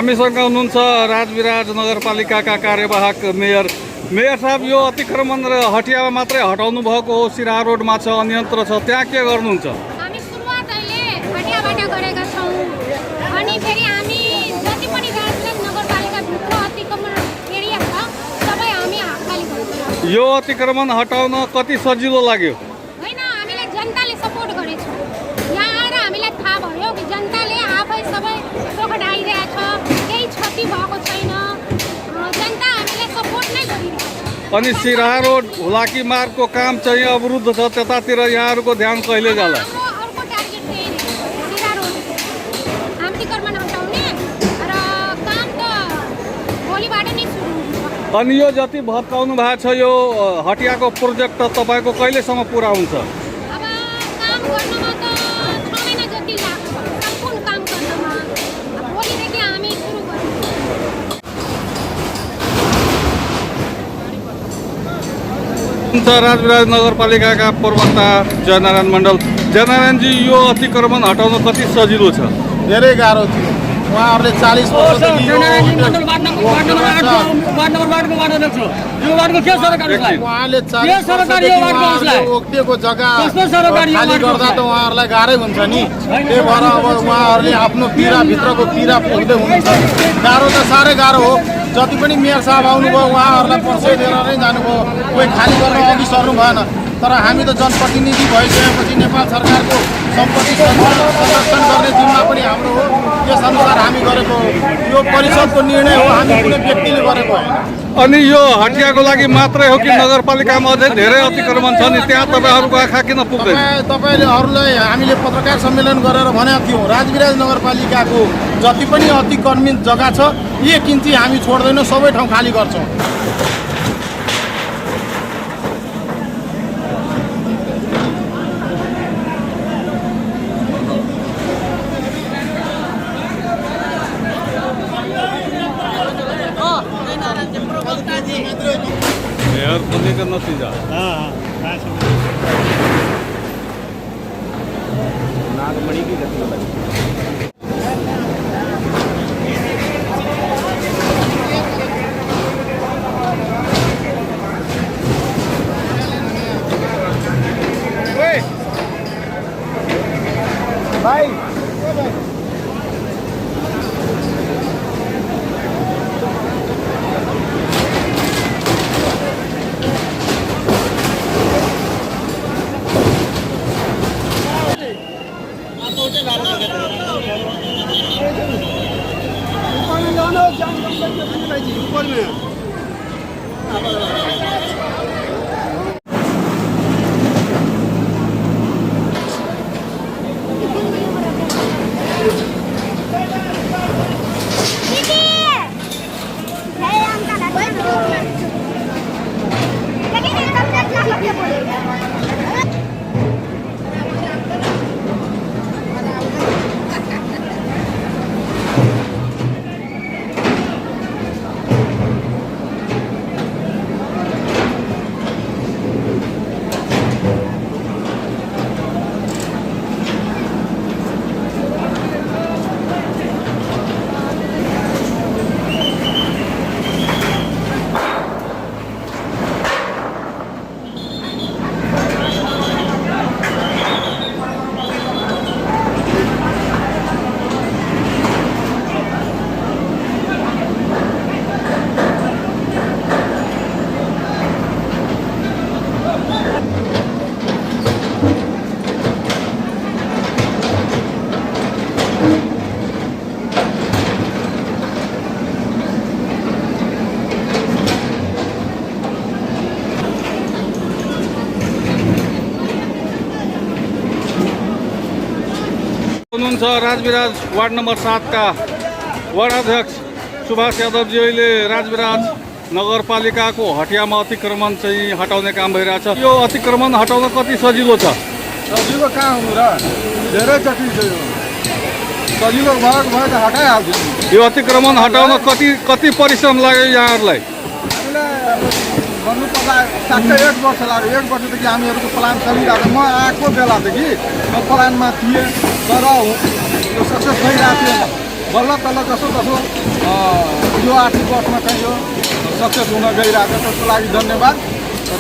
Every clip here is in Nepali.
हामीसँग हुनुहुन्छ राजविराज नगरपालिकाका कार्यवाहक मेयर साहब। यो अतिक्रमण र हटियामा मात्रै हटाउनु भएको हो, सिराहा रोडमा छ, अन्यत्र छ, त्यहाँ के गर्नुहुन्छ? हामी सुरुवात अहिले हटियाबाट गरेका छौँ अनि फेरि हामी जति पनि राजविराज नगरपालिकाभित्र अतिक्रमण एरिया छ सबै हामी खाली गर्छौँ। यो अतिक्रमण हटाउन कति सजिलो लाग्यो? होइन, हामीलाई जनताले सपोर्ट गरेछ। यहाँ आएर हामीलाई थाहा भयो कि जनताले आफै सबै टोकट आइरहेछ, केही क्षति भएको छैन, जनता हामीलाई सपोर्ट नै गरिरहेछ। अनि सिराहा रोड हुलाकी मार्गको काम चाहिँ अवरुद्ध छ, त्यतातिर यहाँहरूको ध्यान कहिले जाला? हाम्रो अर्को टार्गेट चाहिँ सिराहा रोड अतिक्रमण हटाउने र काम त भोलिबाट नै सुरु हुन्छ। अनि यो जति भत्काउनु भएको छ यो हटियाको प्रोजेक्ट तपाईँको कहिलेसम्म पुरा हुन्छ? अब काम गर्नमा त 6 महिना जति लाग्छ, सम्पूर्ण काम गर्नमा। भोलिदेखि हामी सुरु गर्छौँ। राजविराज नगरपालिकाका प्रवक्ता जयनारायण मण्डल। जयनारायणजी, यो अतिक्रमण हटाउन कति सजिलो छ? धेरै गाह्रो थियो। उहाँहरूले 40 वर्षदेखि ओक्टिएको जग्गा खाली गर्दा त उहाँहरूलाई गाह्रै हुन्छ नि। त्यही भएर अब उहाँहरूले आफ्नो भित्रको पीडा पुग्दै हुनुहुन्छ। गाह्रो त साह्रै गाह्रो हो। जति पनि मेयर साहब आउनुभयो उहाँहरूलाई पर्सै दिएर नै जानुभयो, कोही खाली गरेर अघि सर्नु भएन। तर हामी त जनप्रतिनिधि भइसकेपछि नेपाल सरकारको सम्पत्ति संरक्षण गर्ने जिम्मा पनि हाम्रो हो। यसअनुसार हामी गरेको हो। यो परिषदको निर्णय हो, हामी कुनै व्यक्तिले गरेको होइन। अनि यो हटियाको लागि मात्रै हो कि नगरपालिकामा अझै धेरै अतिक्रमण छ नि, त्यहाँ तपाईँहरूको आँखा किन पुग्दैन? तपाईँहरूलाई हामीले पत्रकार सम्मेलन गरेर भनेको थियौँ, राजविराज नगरपालिकाको जति पनि अतिक्रमित जग्गा छ 1 इन्ची हामी छोड्दैनौँ, सबै ठाउँ खाली गर्छौँ। मेयर बन्ने का नतिजा नागमणि की गति लगी। भाई ऊपर में हुनुहुन्छ राजविराज वार्ड नम्बर 7 का वार्ड अध्यक्ष सुभाष यादवजी। अहिले राजविराज नगरपालिकाको हटियामा अतिक्रमण चाहिँ हटाउने काम भइरहेछ। यो अतिक्रमण हटाउन कति सजिलो छ? सजिलो कहाँ हुनु र, धेरै जटिल छ यो। सजिलो भएको हटाइहाल्छु। यो अतिक्रमण हटाउन कति परिश्रम लाग्यो यहाँहरूलाई? गर्नु पर्दा ठ्याक्कै 1 वर्ष लाग्यो। 1 वर्षदेखि हामीहरूको प्लान चलिरहेको। म आएको बेलादेखि म प्लानमा थिएँ, तर यो सक्सेस भइरहेको थियो। बल्ल तल्ल जसो तसो यो आर्थिक वर्षमा चाहिँ यो सक्सेस हुन गइरहेको छ। त्यसको लागि धन्यवाद।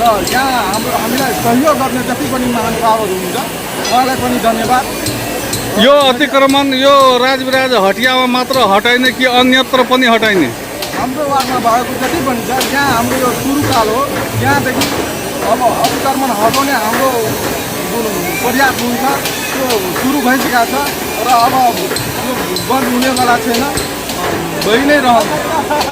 र यहाँ हामीलाई सहयोग गर्ने जति पनि महानुभावहरू हुनुहुन्छ उहाँलाई पनि धन्यवाद। यो अतिक्रमण यो राजविराज हटियामा मात्र हटाइने कि अन्यत्र पनि हटाइने? हाम्रो वार्डमा भएको जति पनि छ यहाँ हाम्रो यो सुरुकाल हो। यहाँदेखि अब अतिक्रमण हटाउने हाम्रो जुन प्रयास हुन्छ त्यो सुरु भइसकेको छ र अब यो बन्द हुनेवाला छैन, भइ नै रहन्छ।